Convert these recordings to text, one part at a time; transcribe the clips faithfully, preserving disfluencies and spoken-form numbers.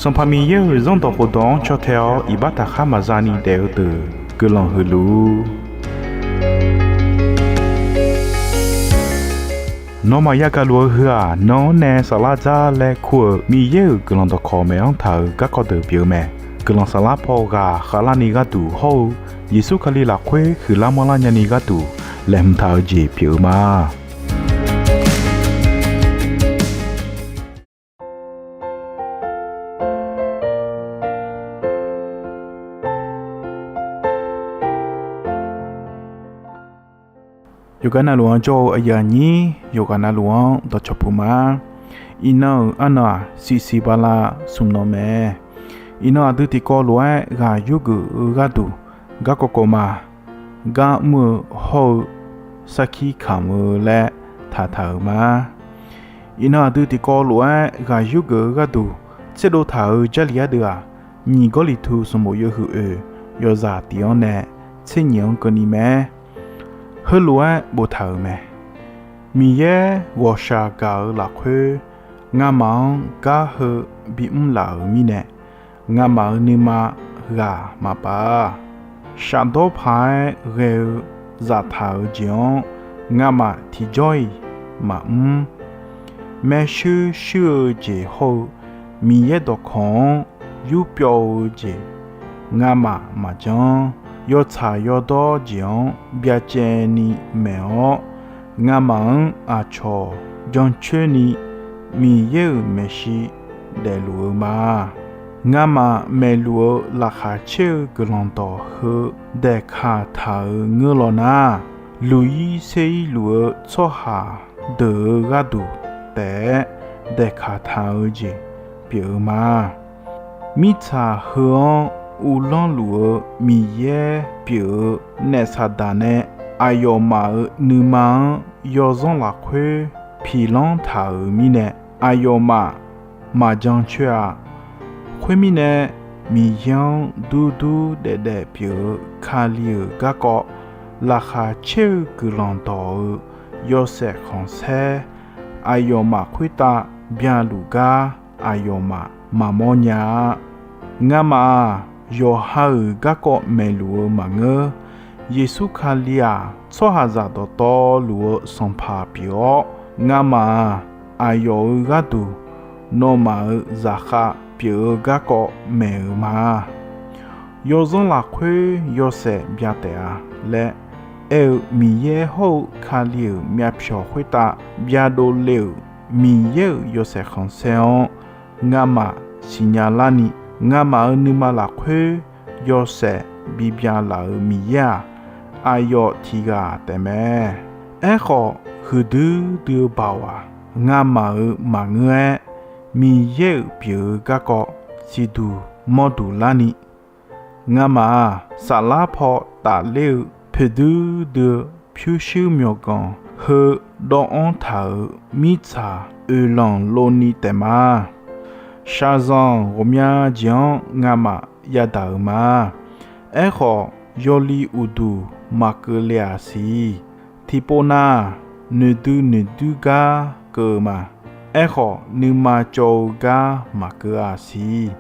Sanqpaq Miqyaer-euq Zanrdawq khofdawq-anr caw tae-awr iqbax taqkhar maqza ni daef-eu deuq guiqlanq huiq luf-ur. Nawmaf yagaq luf-eu heu-aq, nan-anr nae saflar dzar laer kur-euq Miqyaer-euq guiqlanq dawqkawq maeq-anr taq-euq garkawv deuq pyeuf-eu mae. Guiqlanq saflar paw ghaq khavlarni gharduq hawr-eu Yeqsur Kali lafkhoer huiqlar manrlar nyani gharduq laeqhmq taq-eu jeq pyeuf-eu ma. Yawqghaq navluf-anr jawr-eu aqyuif aqnyir yawqghaq navluf-anr dawqcawq puq ma. Iqnan-euq arnan-aq, siqsiq bala smq nan mae. Iqnan aqdui tiqkawv lof-aer ghaq yurgeuf-eu gharduq, garkawv kawv ma, gar mr-eu hawr-eu sarkir kamq-eu laer taqtaq-euq ma. Iqnan aqdui tiqkawv lof-aer ghaq yurgeuf-eu gharduq tserdov taq-euq Jarlif ardeuv-aq, nyiq Gawrliqtu sanqbof yawhuiq oeq yawzaq tiq-anr nae tser nyiq-anr keuvni mae. Heulof-aer boftaq-euq mae. Miqyaer ghawqshaq gaq-eu lafkhoer, ngamaf-anr gar heu bimr laf-euq mirnae, ngamaf-euq nuima ghaq maqpaf-a. Shafdawr paq-aer ghae-eu zaftaq-euq jeq-anr ngamaf tiqjawr-iq maqmr. Maershuir shuir-eu jeq hawr-eu Miqyaer dawqkawq-anr yurpyawv-eu jeq ngamaf maqjanr. Yawtsaq yawdawr jeq-anr byacaevni maeq-awr, ngamaf-anr aqcawq jancoer ni Miqyaer-euq maeqshi daefluf-eu ma. Ngamaf maeqluf-eu laqkhaq caer-eu guiqlanq dawq heu daeqkaq taq-euq ngeur law nar, luq-ir ser-ir luf-eu tsawrhaq deuq-euq gharduq taef-aer daeqkaq taq-eu jeq pyeuf-eu ma. Mirtsaq heu-anr uvlanr luf-eu Miqyaer pyeuf-eu naef Saqdaq nae aqyawfmaf-euq nuima-anr yawzanr lafkhoer piqlanr taq-euq mirnae, aqyawfmaf maqjan coer-a. Khoermirnae, Miqyaer-anr durdur daefdaef pyeuf-eu Kali-euq garkawv, laqkhaq caer-eu guiqlanq dawq-euq yawshaef khanqsaer, aqyawfmaf khoertav byaluf gar aqyawfmaf maqmawr nya-a. Ngamaf-aq, yawqha-euq garkawv maeqluf-eu maqngeur. Yeqsur Kali-aq, tsawrhaqzaq dawqtawvluf-eu Sanqpaq pyeuf-awr, ngamaf-aq, aqyawf-euq gharduq nawmaf-euq zaqkhav pyeuf-eu garkawv maeq-euq ma. Yawzanr lafkhoer yawshaef bya taef-a laer aer-eu Miqyaer hawr-eu Kali-euq myavpyawq khoertav byadov le-euq Miqyaer-euq yawshaef khanqsaer-anr ngamaf siqnya larni, ngamaf-euq nuima lafkhoer yawshaef bibya laf-euq Miqyaer-aq, aqyawf tiq ghaq taefmae. Aerkhawf, huiqdui dui-eu baoq-aq, ngamaf-euq maqngeur-aer, Miqyaer-euq pyeuf-eu garkawv siqduq mawrduq larni, ngamaf-aq, saflar paw tafler-eu poeqdui dui-eu pyurshuir myawqganq heu dawvanr taq-euq mirtsaq oeqlanq lovni taef ma. Shaqzanq ghawqmya jeq-anr ngamaf yadaq-euq ma. Aerkhawf, yawli uqduq maqkeuv le-aq siq. Tiqpov nav, noeqdui noeqdui gar keuv-eu ma. Aerkhawf, nuima cawv-eu gar maqkeuv-aq siq.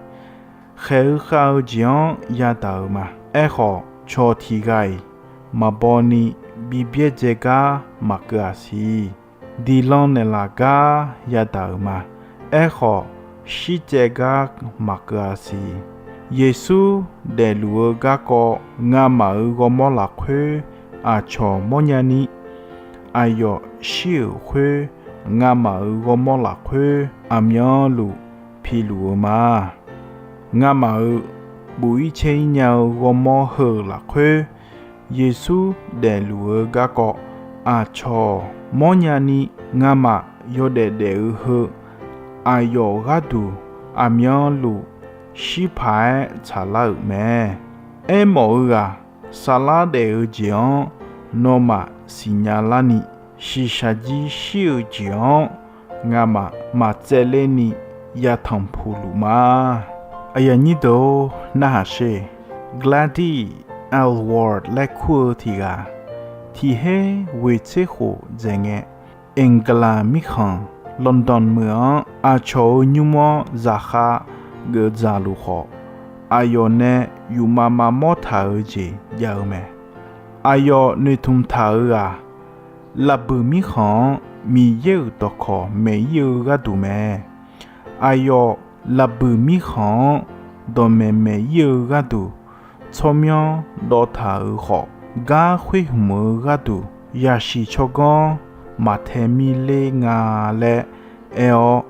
Khaeq-eu khav-eu jeq-anr yadaq-euq ma. Aerkhawf, cawq tiq ghaq-iq maqbaw ni bi byaerdzae gar maqkeuv-aq siq. Diqlan naeqlaf gar yadaq-euq ma. Aerkhawf, shirtsaev gar maqkeuv-aq siq. Yeqsur daefluf-eu garkawv ngamaf-euq ghawrmawr lafkhoer aqcawq mawrnya ni, aqyawf shir-euq khoer ngamaf-euq ghawrmawr lafkhoer aqmyanluf piluf-eu ma. Ngamaf-euq buf-ir caer-ir nya-eu ghawrmawr heu-euq lafkhoer, Yeqsur daefluf-eu garkawv aqcawq mawrnya ni, ngamaf yawdaef daef-eu heu aqyawf gharduq aqmyanluf shir paq-aer tsaqlar-euq mae. Aermawf-eu ghaq, saflar daef-eu jeq-anr nawmaf siqnya larni, shiqshaq jir shir-eu jeq-anr ngamaf maqtsaevler ni yatanq puq luf ma. Aqyuif aqnyir deuq-or, narhaq sher. Gladys Aylward laer kur-eu tiq ghaq, tiq her ghoeq tser khof dzaeq ngae, England mirkhanq London meuq-anr aqcawq-euq nymr-anr zaqkhav geuf dzaqluf khawf, aqyawf nae yufmav mavmawr taq-eu jeq jav-eu mae. Aqyawf noeqtmq taq-euq-aq, laqbuiq mirkhanq-anr Miqyaer-euq dawqkawq maeq-ir-eu gharduq mae. Aqyawf laqbuiq mirkhanq-anr dawqmaeq maeq-ir-eu gharduq, tsawrmyanr dawv taq-euq khawf, gar khoer hmq-eu gharduq yasiq tsawrganr maqtae mir ler nga laer aer-awr,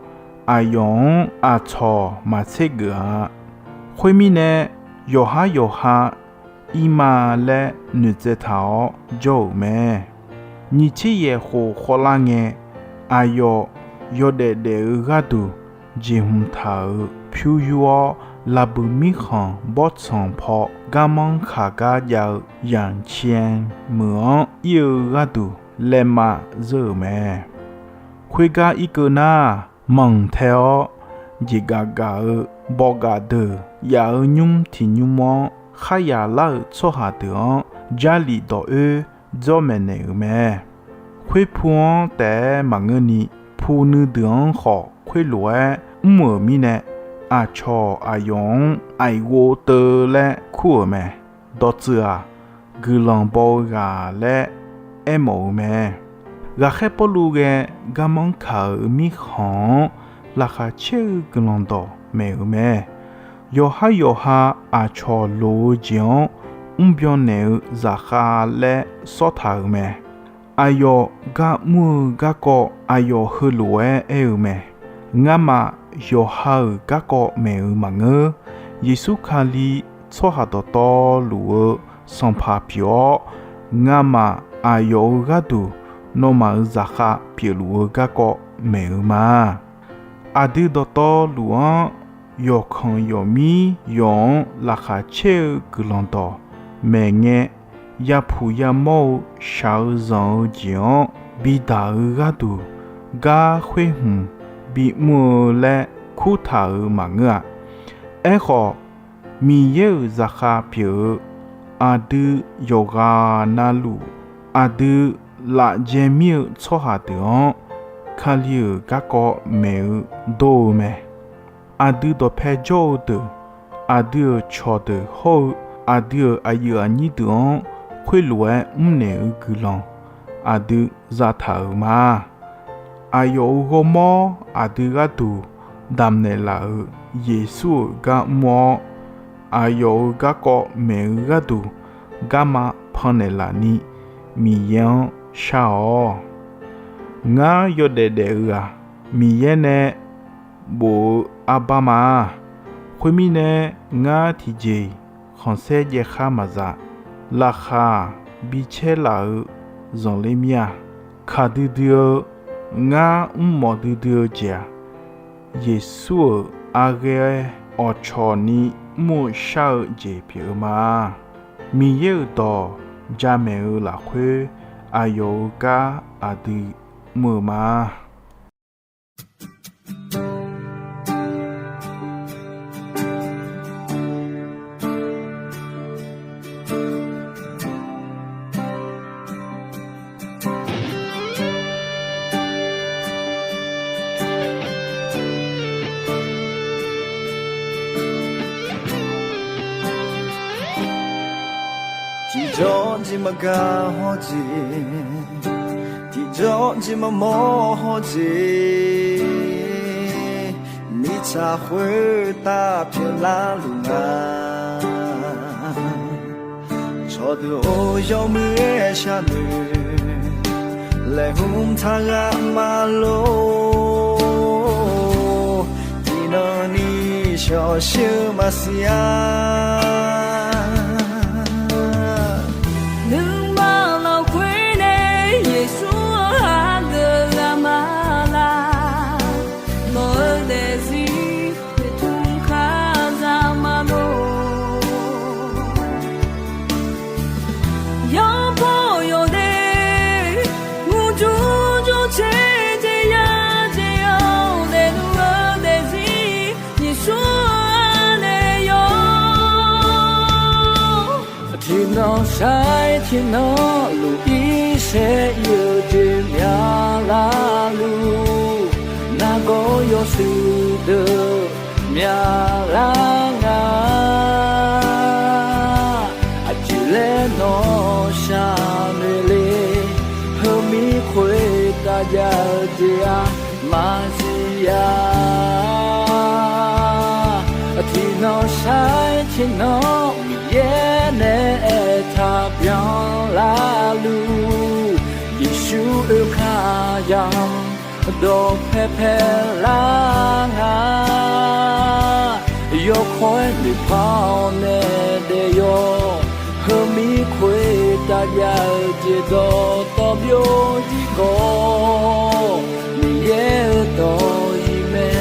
aqyawf-anr aqcawq maqtser geuf-a. Khoermirnae, yawqhar yawqha ir ma laer noeqtsaev taq-awr jawr-euq mae. Nyiq tser yaef khof khawvlar ngae, aqyawf yawdaef daef-eu gharduq jeqhmq taq-euq pyur yur-awr, laqbuiq mirkhanq bawrtsanq paw garmanr khaq gar jav-eu Yaqcian meuq-anr ir-eu gharduq laev mav zeur-euq mae. Khoergar irkeuv nar, manq tae-awr jeqgaf gaf-eu bawqgaf deuq yaf-eu nymr tiq nymr-anr kharyaq lar-euq tsawrhaq deuq-anr Jarlif dawq oer dzawr maeqnaeq-euq mae. Khoerpu-anr taef-aer maqngeurni, pu nuideuq-anr khawf khoerlof-aer mr-euq mirnae, aqcawq aqyawf-anr aqyawf ghov teu laer kur-euq mae. Dawqtsuif-aq, guiqlanq baw-eu ghaq laer aermawf-eu mae. Ghaqkhaer Pawrluv ghae garmanr kaq-euq mirkhanq-anr laqkhaq caer-eu guiqlanq dawq maeq-euq mae. Yawqhar yawqha aqcawq loq-eu jeq-anr mrbyan naeq-eu zaqkhav laer sawr taq-euq mae. Aqyawf gar mr-eu garkawv aqyawf heulof-aer aer-eu mae. Ngamaf yawqha-euq garkawv maeq-euq maqngeur. Yeqsur Kali tsawrhaq dawqtawvluf-eu Sanqpaq pyeuf-awr, ngamaf aqyawf-euq gharduq nawmaf-euq zaqkhav pyeufluf-eu garkawv maeq-eu ma. Aqdui dawqtawvluf-anr yawqkanq yawqmir yawq-anr laqkhaq caer-eu guiqlanq dawq maeqngae, yapuq yamawr-eu shaq-eu zanq-eu jeq-anr bidaq-eu gharduq, gar khoer hmq bimr-eu laer kurtaq-euq maqngeur-a. Aerkhawf, Miqyaer-euq zaqkhav pyeuf-eu aqdui yawqghaq navluf, aqdui lafjae mir-eu tsawrhaq deuq-anr, Kali-euq garkawv maeq-eu dor-eu mae. Aqdui dawqpae jawr-eu deuq, aqdui-euq cawqdeuq hawr-eu aqdui-euq aqyuif aqnyir deuq-anr khoerlof-aer mrnaeq-eu guiqlanq aqdui zataq-euq ma. Aqyawf-euq ghawrmawr aqdui gharduq damqnaeq laf-euq Yeqsur-euq gar mr-awr, aqyawf-euq garkawv maeq-eu gharduq garma pannaeq laf ni Miqyaer-anr shar-awq. Ngar yawdaef daef-eu-aq, Miqyaer nae bof-eu arbar ma. Khoermirnae, ngar tiqjeq-iq khanqsaer jaev khar maqza. Laqkhaq bi caer laf-eu zanqler mir-a. Kaq duidui-eu ngar mrmawf duidui-eu jeq-aq, Yeqsur-euq arghaer awqcawq ni mr-eu shar-eu jeq pyeuf-eu ma. Miqyaer-euq dawq jamaeq-eu lafkhoer aqyawf-euq gar aqdui mr-eu ma. Tiqjawr jeq maqgaq hawr jeq, tiqjawr jeq maqmawr hawr jeq, mirtsaq khoertav pyeuflar luf nga. Cawqdeuq-or, yawmuiq-aer sharnoeq laeqhmq taq ghaq maqlor. Tiqnan ni shawqshir-eu maqsiq-a. Nuima lafkhoer nae Yeqsur-anr hageuf ghaq maqlaq. Nawq-eu daefzir noeqtmq kazaq maqlor. Yawbaw yawdaef murjur jur caer jeq ya jeq-awr daefluf-eu daefzir Yeqsur-anr nae yawr. Tiqnan sar-aer tiqnan luf irsaer ir-eu jeq myavlar luf. Nargawr yawshuif deuq myavlar nga. Aqjeq laer nawq shaqnoeq le, heumir khoertav jav-eu jeq-aq maqsiq-a. Tiqnan sar-aer tiqnan Miqyaer nae aertaq byanlar luf, Yeqsur oekar yamq dawqpae paelar nga. Yawkawr-aer noeqpar-awr nae daef yawq, heumir khoertav jav-eu jeq dawqtawv byovjir khawf, Miqyaer-euq dawq-iq mae.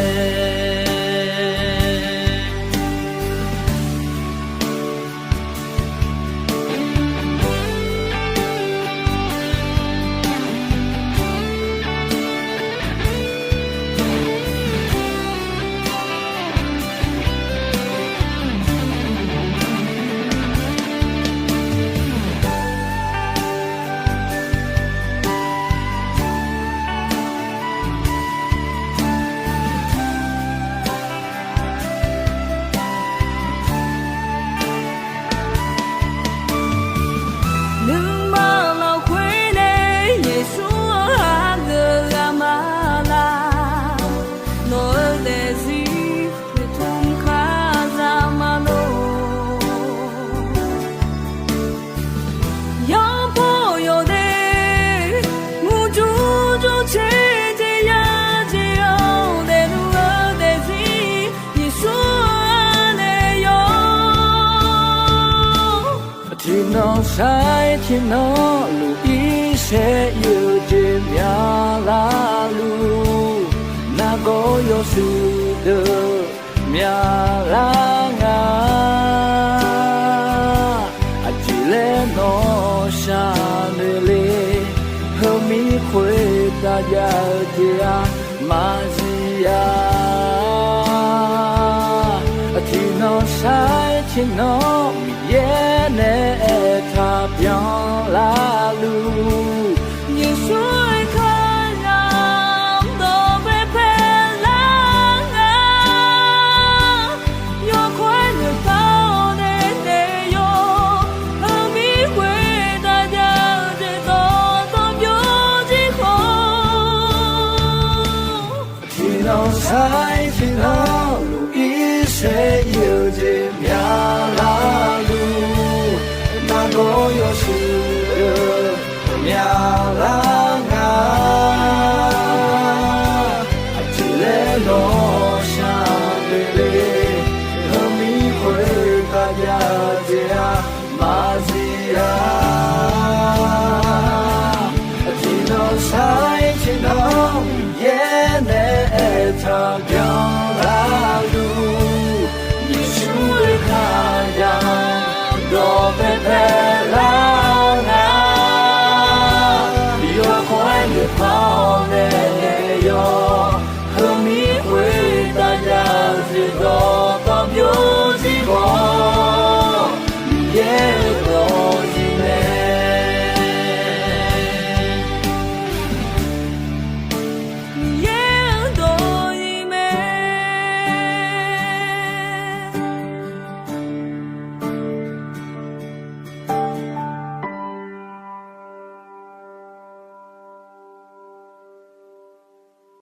Nuima lafkhoer nae Yeqsur-anr hageuf ghaq ma laq? Nawq-euq daefzir noeqtmq kar za ma lor. Yawpov yawdaef murjur jur caer jeq ya jeq-awr daefluf-eu daefzir Yeqsur-anr nae yawr. Tiqnan sar-aer tiqnan luf-ir saer-eu jeq myavlar luf, nargawr yawshuif deuq myavlar nga. Aqjeq laer nawq shaqnoeq le, heumir khoertav jav-eu jeq-aq maqsiq-a. Tiqnan sar-aer tiqnan Miqyaer nae aertaq byanlar luf, Yeqsur oekar yamq dawqpae paelar nga. Yawkawr-aer noeqpar-awr nae daef yawq, heumir khoertav jav-eu jeq dawqtawv byovjir khawf, tiqnan sar-aer tiqnan luf-ir saer-eu jeq myavlar luf, nargawr yawshuif deuq myavlar nga. Aqjeq laer nawq shaqnoeq le, heumir khoertav jav-eu jeq-aq maqsiq-a. Tiqnan sar-aer tiqnan Miqyaer nae aertaq byan